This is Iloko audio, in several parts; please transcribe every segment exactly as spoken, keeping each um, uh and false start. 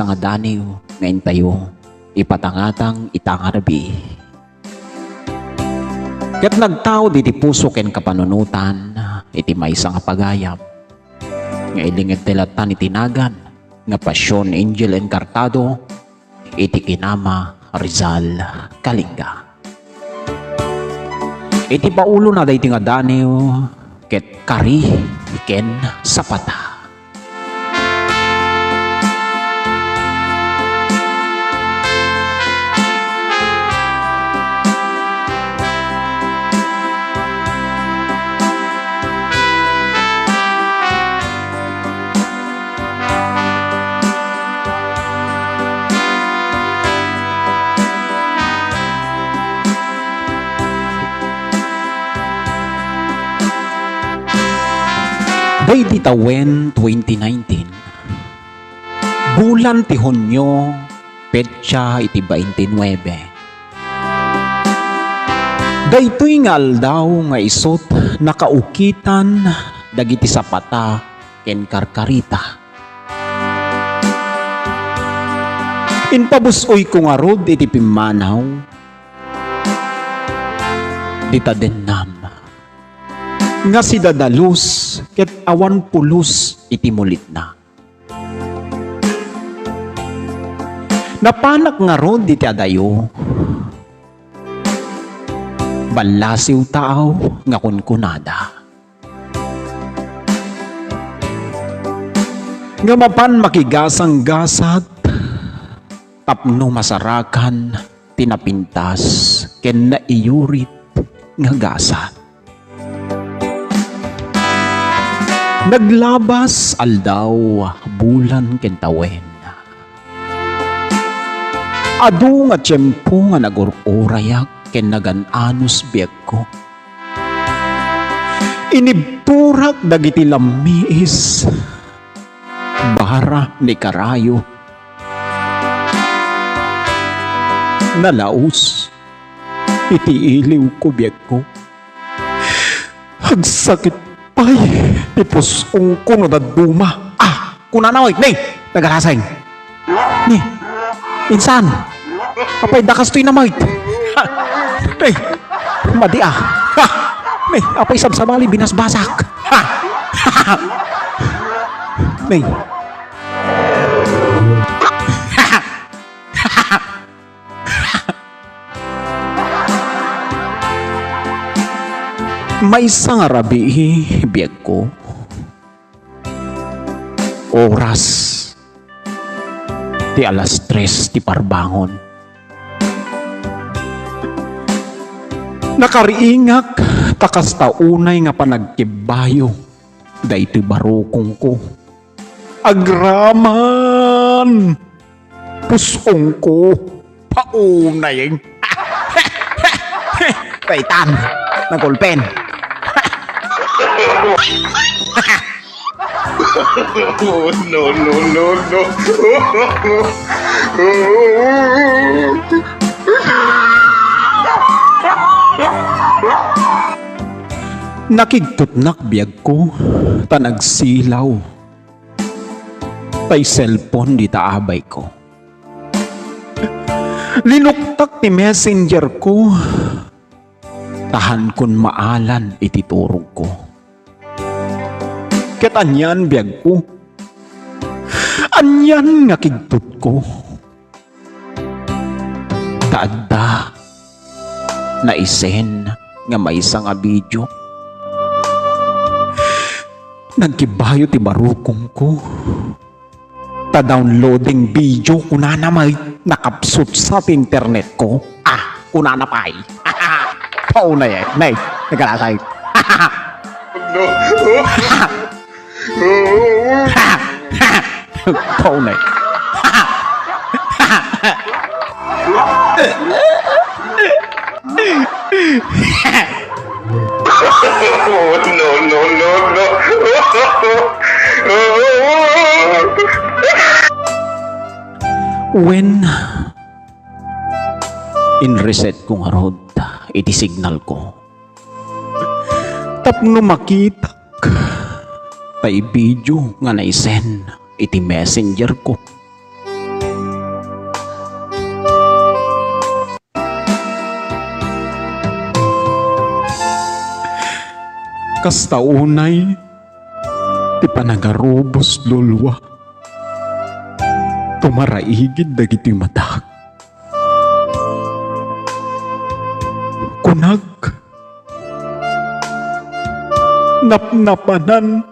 nga daniw nga intayo ipatangatang ita nga rabii. Ket nagtaud iti puso ken kapanunotan iti maysa nga pagayam nga ilinged ti lattan iti nagan nga Pasion Angel Encartado iti Kinama, Rizal, Kalinga. Iti paulona daytoy nga daniw ket kari ken sapata. Daydi tawen twenty nineteen, bulan ti Hunio, petsa iti baintinuebe. Daytoy nga aldaw nga isut' nakaukitan dagiti sapata ken karkarita. Impabus-oyko ngarud iti pimmanaw dita dennam nga sidadalus ket awan pulos iti mulitna. Napanak ngarud iti adayo. Ballasiw taaw nga kunkunada nga mapan makigasanggasat tapno masarakan ti napintas ken naiyurit nga gasat. Naglabas aldaw, bulan ken tawen. Adu nga tiempo nga nagur-urayak ken nagan-anos biagko. Inibturak dagiti lammiis, bara ni karayo. Nalaus iti iliwko, biagko. Agsakit pay ti pus-ongko no dadduma. Ah, kunana met, Neng, nagalaseng. Ni, insan, apay da kastoy na met? Ni, madi a. Ha! Ni, apay sabsabali binasbasak? Ha! Ni. Maysa nga rabii, biagko. Oras ti alas tres ti parbangon. Nakariingak ta kasta unay nga panagkibbayo daytoy barukongko. Agraman! Pus-ongko. Paunayeng. Kaitan. Nagulpen. Oh, no, no, no, no. Nakigtutnak biagko, ta nagsilaw. Tay cellphone dita abayko. Linuktak ti messenger ko, ta haankon maalan iti turogko. Ket anian biagko? Anian nga kigtutko? Ta adda naisen nga maysa nga video. Nagkibayo ti barukongko. Ta downloading video, kunana met, nakapsutsa ti internetko. Ah, kunana pay. Paunay, eh. Nay, nagkalasay. No. Paunay. No, no, no, no. Wen, in-reset ko ngarud iti signal ko. Tapno makitak tay video nga naisen iti messenger ko. Kasta unay ti panagarubos, lulua, tumaraigid dagitoy matak. Kunak, napnapanan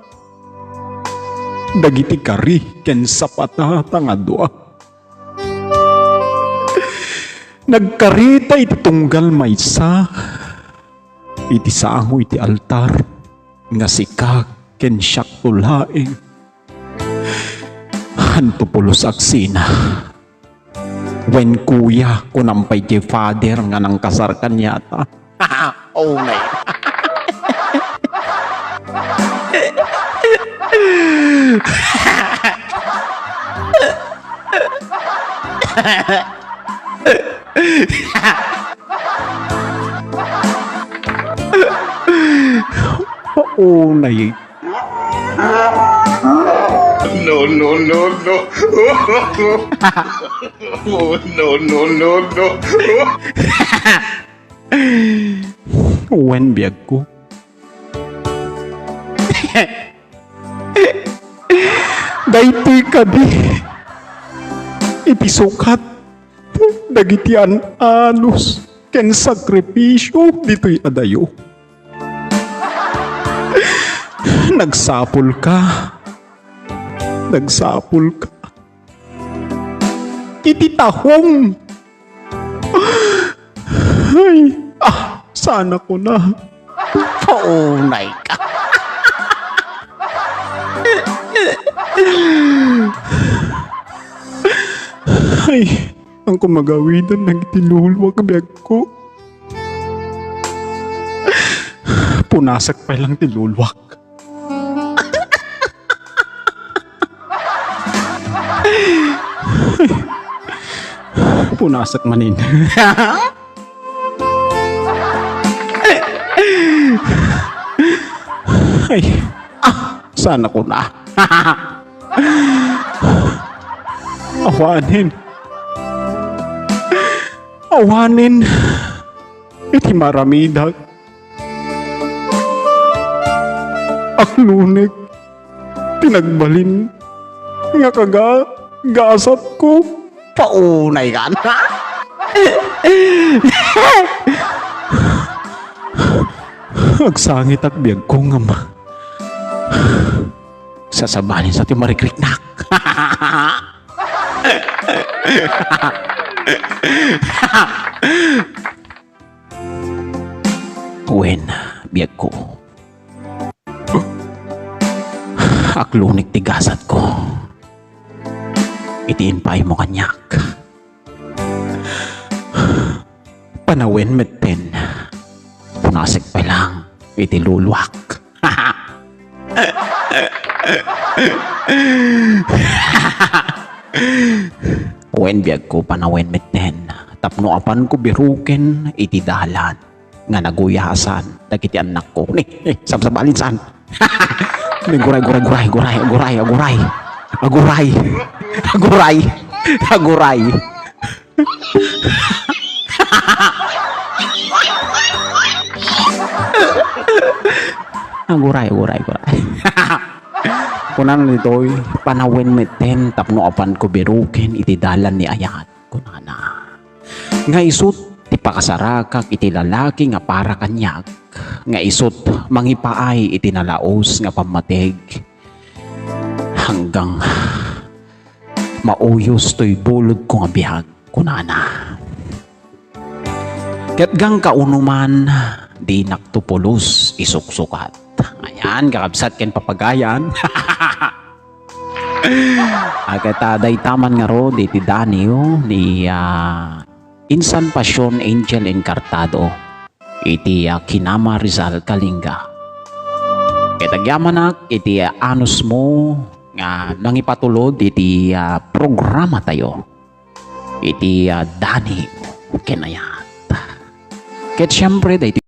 dagiti kari ken sapatata nga dua. Nagkarita iti tunggal maysa, iti sango iti altar, nga sika ken siakto laeng. Anto pulos agsina. Wen kuya, kunam pay ti father nga nangkasar kaniata. Oh, nay. Oh, nay. No, no, no, no. Oh, no, no, no, no. Wen, biagko. Daytoy kadi iti sukat dagiti an-anus ken sakripisio ditoy adayo. Nagsapulka. Nagsapulka. Iti tahong. Ay, ah, sana ko na. Paunay ka. Ay, ang kumagawidan lang iti luluak, biagko. Punasak pay lang ti luluak. Punasak manin. Ay, ah, sana ko na. Awanen. Awanen. Iti maramidak. Aklunek ti nagbalin nga kaga-, gasatko. Paunay kan. Agsangitak, biagko, ngem sasabalin sa ti marikriknak. Wen, biagko. Aklunek ti gasatko iti impaaymo kaniak. Panawen metten. Punasek pay lang iti luluak. Wen, biagko, panawen metten tapno apanko biruken iti dalan nga naguyasan dagiti annakko. Ni, ni, sabsabalin san. Ni, guray, guray, guray, guray, guray, guray. Aguray. Aguray. Aguray. Aguray. Aguray, aguray, aguray. Kunana ditoy, panawen metten tapno apanko biruken iti dalan ni ayat. Kunana. Nga isut' ti pakasarakak iti lalaki nga para kaniak, nga isut' mangipaay iti nalaus nga pammateg. Hanggang mauyos toy bulodko nga biag, kunana. Ket gangkauno man, dinakto pulos isuksukat. Ayan, kakabsat ken papagayan. Ket, ah, dayta man ngarud iti daniw ni, ah, Insan Pasion Angel Encartado iti, ah, Kinama, Rizal, Kalinga. Ket agyamanak iti, ah, anusmo nga mangipatulod iti, ah, programatayo iti, ah, daniw ken ayat. Ket siempre, daytoy